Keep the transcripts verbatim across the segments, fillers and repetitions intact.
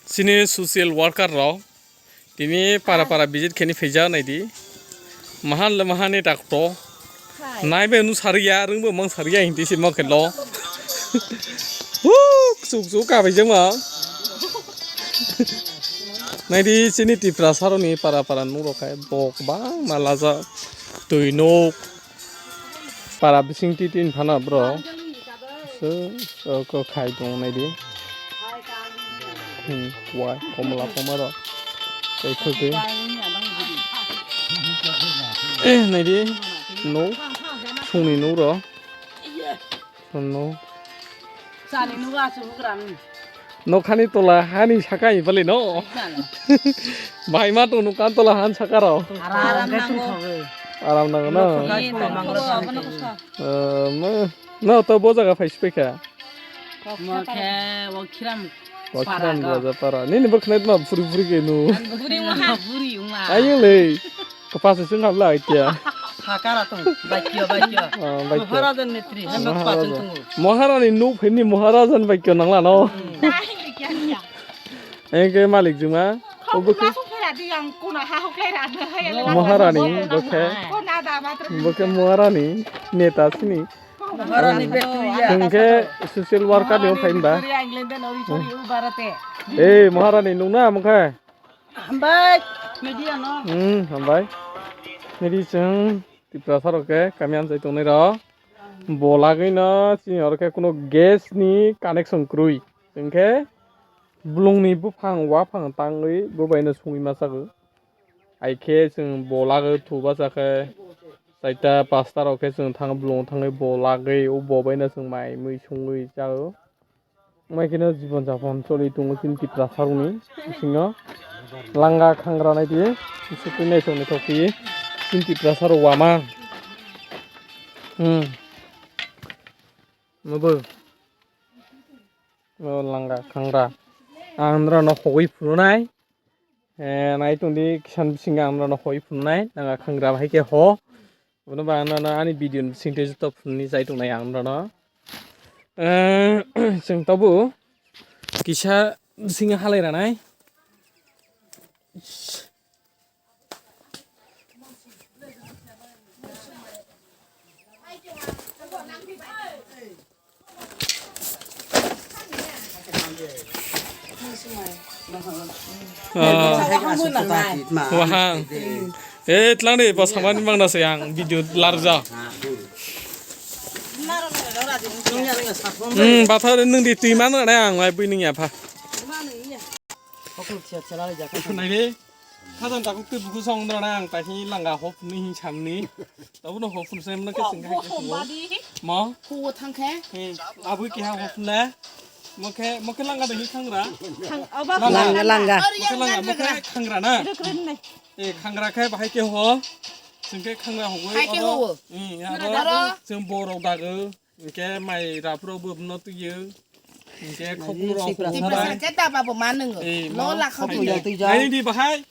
Chini social worker rok tini para para visit khaini phaijak naidi. Mahan le mahan ni doctor. Nai be nu sariya, rung be mang sariya hindi si mang khelo. Hu, ksuk ksuk ka bai jama. Naidi chini Tiprasa rok ni para para nuk rok khai bok bang ma laja twi nuk. Para bising ti tin phana bro. So, so ko khai tong naidi. Hmm, wai, komla komaro. Tei khwtwi. Eh, naidi. No. Sungni no ro. No. Sani nugo asu bugram. Nokhani tola hani saka ibali no. Bai ma tong nukan tola han saka ro. Aram nango. Aram nango no. Ni tong ko, abono ko sa. Eh, ma, no to bo jaga phai sipikha. Mo khe, o khiram. O khiram para go. Raja para. Nini bo khnai ma phuri phuri ke nu. Buri wngha. Buri wngha. Ayo le. Kapasa sung habla aitia. Sakara tong. Baikyo, baikyo. Ah, baikyo. Maharaja netri. Hai mak Maharaja. Pasung tungu. Maharani nu pheni Maharaja ni baikyo nangla no. Engke malik juma. Obo ke. Maharani, bo khe. Bo khe Maharani neta sini. Maharani betri ya. Engke social worker ni phai ba. Eh, Maharani nung na mung khe. Hambai, media no. Hmm, hambai. Niri chwng Tiprasa rok khe kami amchai tongnai rok. Bo lagwi no chini oro khe kuno gas ni connection kwrwi. Chwng khe blung ni buphang waphang tangwi bo bai no sungwi ma chago. Hai khe chwng bo lagwi thu bacha khe chaita pasta rok khe chwng thang blung thangwi bo lagwi o bo bai no chwng mai mui sungwi chago. Mai kheno jibon japon choli tongo chini Tiprasa rokni bisingo. Langa khangra naidi, sukui naithok naithok khe chini Tiprasa rok wama. Hmm. Nobo. O langa khangra. Ang norokno hogwi phunuknai. Eh, nai tongdi kisan bisingo ang norokno hoi phunuknai, nang khangra bahai khe ho. Bono ba ang norokno ani video ni bisingtwi joto phunukni chai tongnai ang norokno. Eh, chwng tabuk kisa bisingo halai ranai. Ah, wahang. Eh, tlang de, bosongmani mangna se ang video larja. Hmm, bathar nung di twi man na ang, ai bui nung ya pha. Nai de. Khajang takuk twi buku song dora nang, tai hi langa hop ni hi samni. Tabu no hop ni sem na ke sing hai ke. Mo? Hu thang khe? He, abu ki ha hop na. Mo khe, mo khe langa de hi khangra. Langa, langa. Mo khe langa, mo khe khangra na. Eh, khangra khe bahai ke ho. Sing khe khangra ho. Hai ke ho. Eh, aro. Aro. Sing borok dago. Hingke mai raphuru bo no twiyo. Hingke khopuru rok Tipra sar khe daba bo ma nwngo. Eh, lo ma la khopuru. Naini di bahai.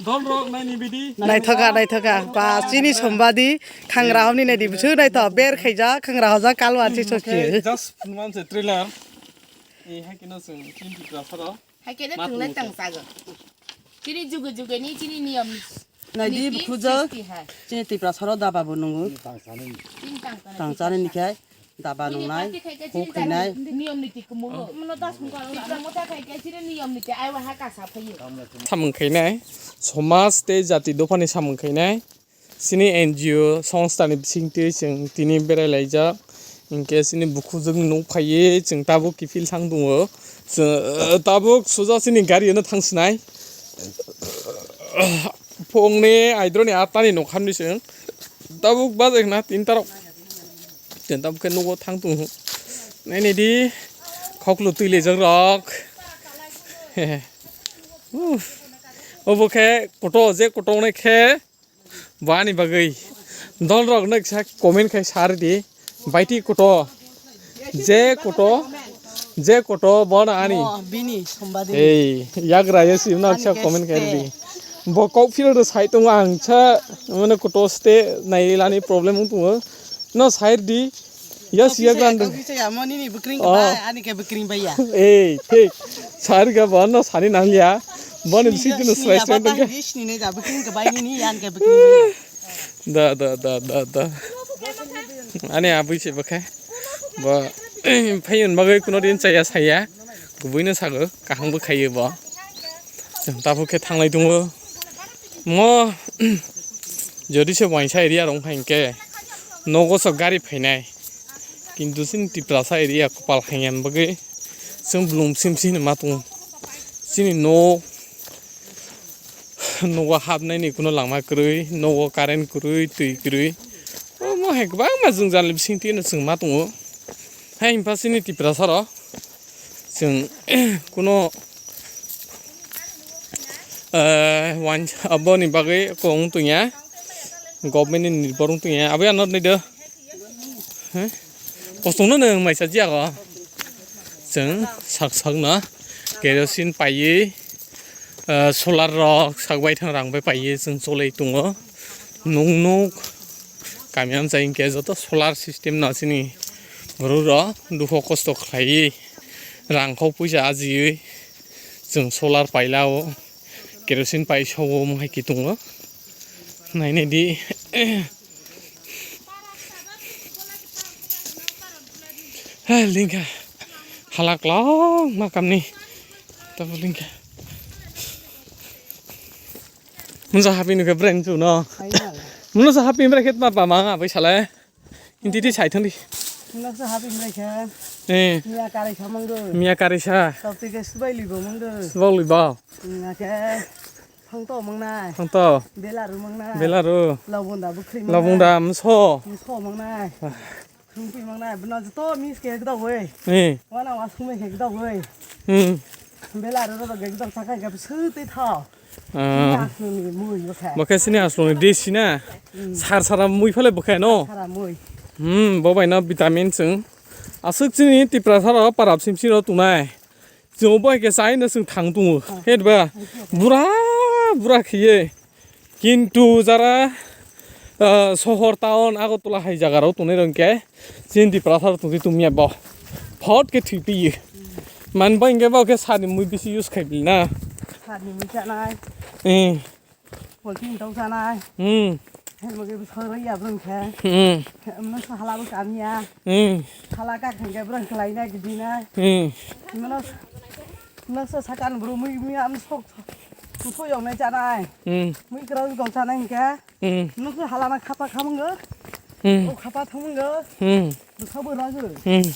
Dol rok naini bidi. Naithoka, naithoka. Ba, chini sombadi khangra homni naidi bwswk naitho. Ber khaijak, khangra hojak, kalwar si sosi. Just nuan se trailer. Eh, hai kino sung chini Tipra saro. Hai khe de thwnglai tang chago. Chini jugo jugo ni chini niyom. Naidi niti bukhujo, sixty hai. Chini Tiprasa ro daba bo nungo. Chini tang tang. Tang chani ni khai daba nungnai, huk khainai. Niyom niti kumo. Mono das mung karo. Tipra motha khai khe chini niyom niti ai wa ha kasa phayo. Samung khainai, somaj tei jati dophani samung khainai. Chini N G O songstha ni bisingtwi chwng tini berai laijak, hinkhe chini bukhukjwk nuk phaiwi chwng tabuk kiphil thang tongo. Chwng, tabuk suja chini gari-o no thang sinai. Phungni aidroni atta ni nokhamni chwng tabuk bajai khna tinta rok. Chwng tabuk khe nugo thang tongo. Nainidi khoklo twi laijak rok. Uff. Obo khe koto, je koto wngnai khe. Bo ani bagwi dolrok no kisa comment khai sa rwdi. Baiti koto. Je koto. Je koto bono ani. Mo, bini sombadi. Ei, yagra ya si no kisa comment khai rwdi. Bo kok phil rw sai tongo ang sa mane koto ste nai lani problem wng tongo. No sair di. Yes, yes, and. Kau bisa ya, mau nini bikring Oh. Kebai, ani ke bikring bai ya. Eh, thik. Sair ga bo no sani nang ya. Bo ni bisi tu no sini srai apa srai tang tahi ke. Di sini ne ja bikring kebai nini, ani ke bikring bai ya. Da, da, da, da, da. Ani abui se bokhe. Bo phayun bagwi kuno din chaya saya. Kubui no sago, kaham bo khayo bo. Tabuk khe thanglai tongo. Mo, jodi se waisa area rok wngkha hinkhe nogo sok gari phainai. Kintu chini Tiprasa area kopal khainani bagwi chwng blum sim sim ma tongo. Chini nok, nogo hapnaini kuno lama kwrwi, nogo current kwrwi, twi kwrwi. Omo hai kwbangma jwngjal bisingtwi no chwng ma tongo. Hai hinkhe chini Tiprasa rok chwng kuno, eh, wan-, aboni bagwi kok wng tongya, government ni nirbor wng tongya, abo ano nai do, he? Kosong no nwng maisa jiya ko, chwng sak sak no kerosene paiwi, eh, solar rok sak bai thang rang bai paiwi chwng cholai tongo, nwng nuk. Kami amchai hinkhe joto solar system no chini borok rok dukho kosto khlaiwi rang kho puisa ajiwi chwng solar pailao kerosene paisao omo hai khe tongo nainai di. Hai lingkha hala kwlangma kamni tabuk lingkha. Mungsa happy nukhe bwrwi nukhe no. Mungsa happy bwrwi khe tma tma ma bai salai. Inti di sai thangdi. Mungsa happy bwrwi khe. Eh. Miya kari samang do. Miya kari sa. Topte khe subai libo mang do. Subai libo. Miya khe phangto mangnai. Phangto. Belaru mangnai. Belaru. Lobunda bwkhri mangnai. Lobunda mso. Mso mangnai. Khumpi mangnai, bwno joto mis khe ekdok oi. Eh. Wana wa sumai khe ekdok oi. Hmm. Bela ro ro ekdok sakai khe sui twi thao. Ah. Asuni mui bokhe. Bokhe sini asuni desi na. Hmm. Sar sara mui phale bokhe no. Sara mui. Hmm, bo bai no vitamin chwng. Aswk chini Tiprasa ro parap sim siro tunai. Chwng bo hai khe chai no chwng thang tongo. Ah. Het ba. Bura bura khiye. Kintu jara, ah, sohor, town, Agartala hai jaga rok tongnai rok hwnkhe chini Tiprasa rok tongwi tongya bo. Phot khe thwi piyo. Man bo hwnkhe bo khe sani mui bisi use khai bili na. Sani mui chanai. Eh. Polti tong chanai. Hmm. Hemo khe bwswk rwya bwrwng khe. Hmm. Hemo sa hala bo kamya. Hmm. Hala ka khwngkhe bwrwng khlainai gidinai. Hmm. Hemo no, no sa sakan bro mui mui am sok. Kuso yong nai chanai. Hmm. Mui kra gong chanai hwnkhe. Hmm. Nokso halana khapa khamungo. Hmm. O khapa thamungo. Hmm. Bwsabo rago. Hmm.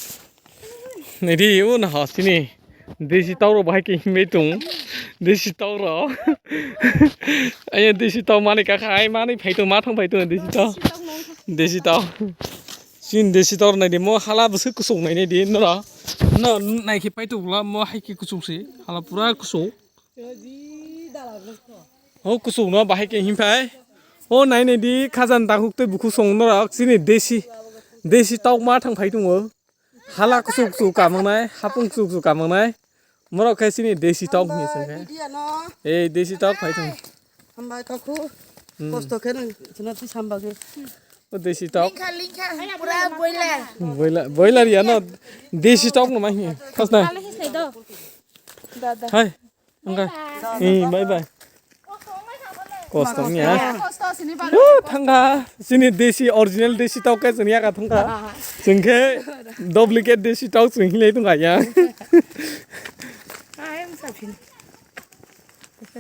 Nidi o na ha sini. Desi tauro bahai ke himbe tung. Desi tauro. Ayo desi tau mani ka khai mani phai tung ma thang phai tung desi tau. Desi tau. Sin desi tauro nai di mo hala bwswk kusuk nai nai di nora. No nai khe pai tung la mo hai ke kusuk si. Hala pura kusuk. O kusuk no bahai ke himphai. O nai nai di khajani dakhuk tei bukhuk song norok chini desi, desi tok ma thang phai tongo. Hala kusuk kusuk kamang nai, hapung kusuk kusuk kamang nai. Morok khe chini desi tok hinwi song khe. Ei desi tok phai thang. Hambai kakhu. Hmm. Kosto khe nang chuna twi samba khe. O desi tok. Lingkha, lingkha. Pura boiler. Boiler, boiler ya no. Desi tok no ma hinwi. Khas nai. Hai. Wngkha. Eh, bye bye. Kosto wngya. Kosto sini ba. Woo, thangkha. Chini desi, original desi tok khe chwng yakha thangkha. Chwng khe duplicate desi tok chwng hinlai tongkha ya. Hai, wngsa phin.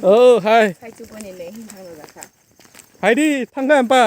Oh, hai. Hai, chuponi le hin thangna jakha. Hai di, thangkha empa.